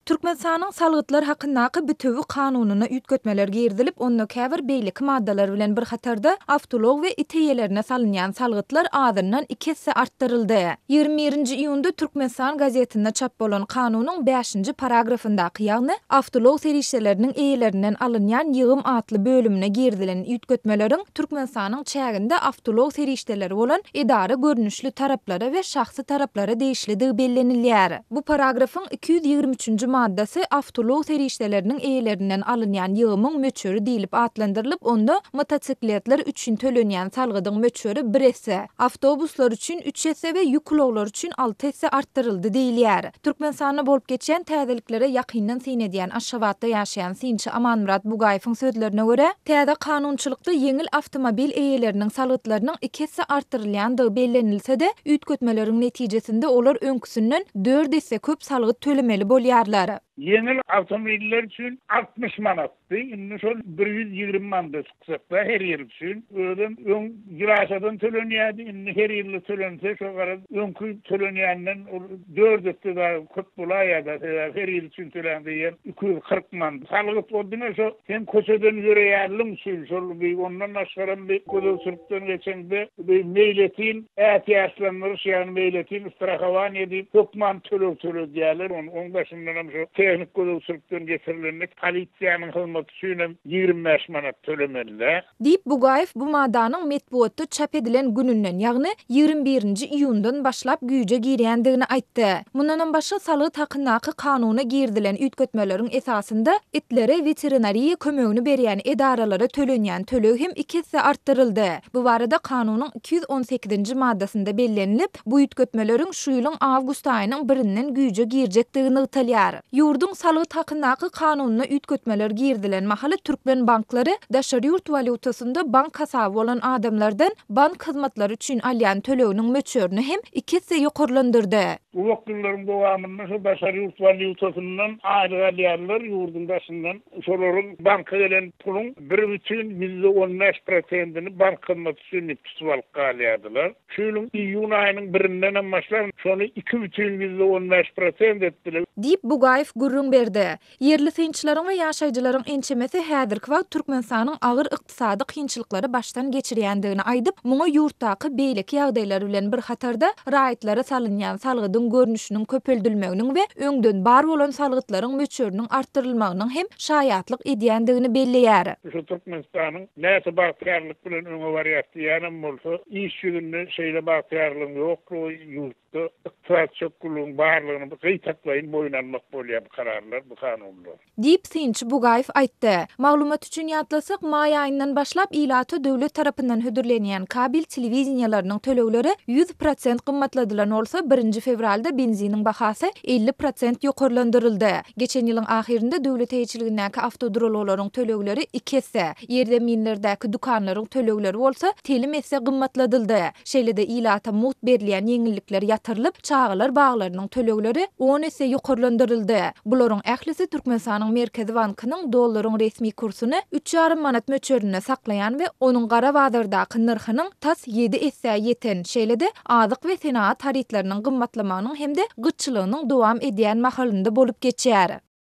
Türkmenistanyň Salgytlar hakyndaky bitewi Kanunyna üýtgetmeler girizilip, onda käbir beýleki maddalar bilen bir hatarda, awtoulag we it eýelerine salynýan salgytlar azyndan iki esse artdyryldy. 21 nji iýunda Türkmenistan gazetinde çap bolan Kanunyň bäşinji paragrafyndaky, ýagny Awtoulag serişdeleriniň eýelerinden alynýan ýygym atly bölümine girizilen üýtgetmeleriň Türkmenistanyň çäginde awtoulag serişdeleri bolan edara görnüşli taraplara we şahsy taraplara degişlidigi bellenilýär. Bu paragrafyň 223-nji maddasy awtoulag serişdeleriniň eýelerinden alynýan ýygymyň möçberi diýlip atlandyrylyp, onda motosikletler üçin tölenýän salgydyň möçberi bir esse, awtobuslar üçin üç esse we ýük ulaglary üçin alty esse artdyryldy diýilýär. Türkmenistanda bolup geçýän täzeliklere ýakyndan syn edýän Aşgabatda ýaşaýan synçy Amanmyrat Bugaýewiň sözlerine görä, täze kanunçylykda ýeňil awtomobil eýeleriniň salgytlarynyň iki esse artdyrylýandygy bellenilse-de, üýtgetmeleriň netijesinde olar öňküsinden dört esse köp salgyt tölemeli bolýarlar. Ýeňil awtomobiller üçin 60 manatdy, indi şol 120 manada çykjakda her ýyl üçin. Özem öň ýylaşadan tölenýärdi, indi her ýylda tölense şo garaz öňki tölenýänden ol dört esse dagy köp bolaýýar-da, sebäbi her ýyl üçin töläňde diýen 240 manat. Salgyt ol diňe şo sen köçeden ýöreýänligiň üçin şol bir ondan başgaram bir gözegçilikden geçeňde bir meýletin ätiýaçlandyryş ýagny meýletin strahowaniýe diýip hökman töleg töledýärler. Ony oň daşyndanam şo tehnik gözegçilikden geçirilende polisiýanyň hyzmaty üçinem 25 manat tölemeli-dä. Diýip, Bugaýew bu maddanyň metbugatda çap edilen gününden, ýagny 21 nji iýundan başlap güýje girýändigini aýtdy. Mundanam başga salgyt hakyndaky kanuna girizilen üýtgetmeleriň esasynda itlere weterinariýa kömegini berýän edaralara tölenýän töleg hem iki esse artdyryldy. Bu barada kanunyň 218 nji maddasynda bellenilip, bu üýtgetmeleriň şu ýylyň awgust aýynyň birinden güýje girjekdigi nygtalýar. Ýurduň salgyt hakyndaky kanunyna üýtgetmeler girizilen mahaly türkmen banklary daşary ýurt walýutasynda bank hasaby bolan adamlardan bank hyzmatlary üçin alýan töleginiň möçberini hem iki esse ýokarlandyrdy. Uzak ýyllaryň dowamynda şu daşary ýurt walýutasyndan aýlyk alýanlar ýurduň daşyndan şolaryň banka gelen puluň bir bütin 15% prosentini bank hyzmaty üçin diýip tutup alyp galýardylar. Şu ýylyň iýun aýynyň birindenem başlap, şony 2,15 prosent etdiler. Diýip, Bugaýew gürrüň berdi. Ýerli synçylaryň we ýaşaýjylaryň ençemesi häzirki wagt Türkmenistanyň agyr ykdysady kynçylyklary başdan geçirýändigini aýdyp, muňa ýurtdaky beýleki ýagdaýlar bilen bir hatarda, raýatlara salynýan salgydyň görnüşiniň köpeldilmeginiň we öňden bar bolan salgytlaryň möçberiniň artdyrylmagynyň hem şaýatlyk edýändigini belleýär. Şu Türkmenistanyň näçe bagtyýarlyk bilen öňe barýas diýýänem bolsa, iş ýüzünde şeýle bagtyýarlygyň ýoklugy ýurtda ykdysady çökgünligiň barlygyny gytaklaýyn boýun almak bolýar bu kararlar, bu kanunlar. Diýip, synçy Bugaýew aýtdy. Maglumat üçin ýatlasak, maý aýyndan başlap ilata döwlet tarapyndan hödürlenýän kabel telewideniýeleriniň tölegleri 100% gymmatladylan bolsa, birinji fewralda benziniň bahasy 50% ýokarlandyryldy. Geçen ýylyň ahyrynda döwlet eýeçiligindäki awtoduralgalaryň tölegleri iki esse, ýerzeminlerdäki dükanlaryň tölegleri bolsa telim esse gymmatladyldy. Şeýle-de ilata mugt berilýän ýeňillikler ýatyrylyp, çagalar baglarynyň tölegleri on esse ýokarlandyryldy. Bularyň ählisi Türkmenistanyň Merkezi bankynyň dollaryň resmi kursuny üç ýarym manat möçberinde saklaýan we onuň gara bazardaky nyrhynyň tas ýedi essä ýeten, şeýle-de azyk we senagat harytlarynyň gymmatlamagynyň hem-de gytçylygynyň dowam edýän mahalynda bolup geçýär.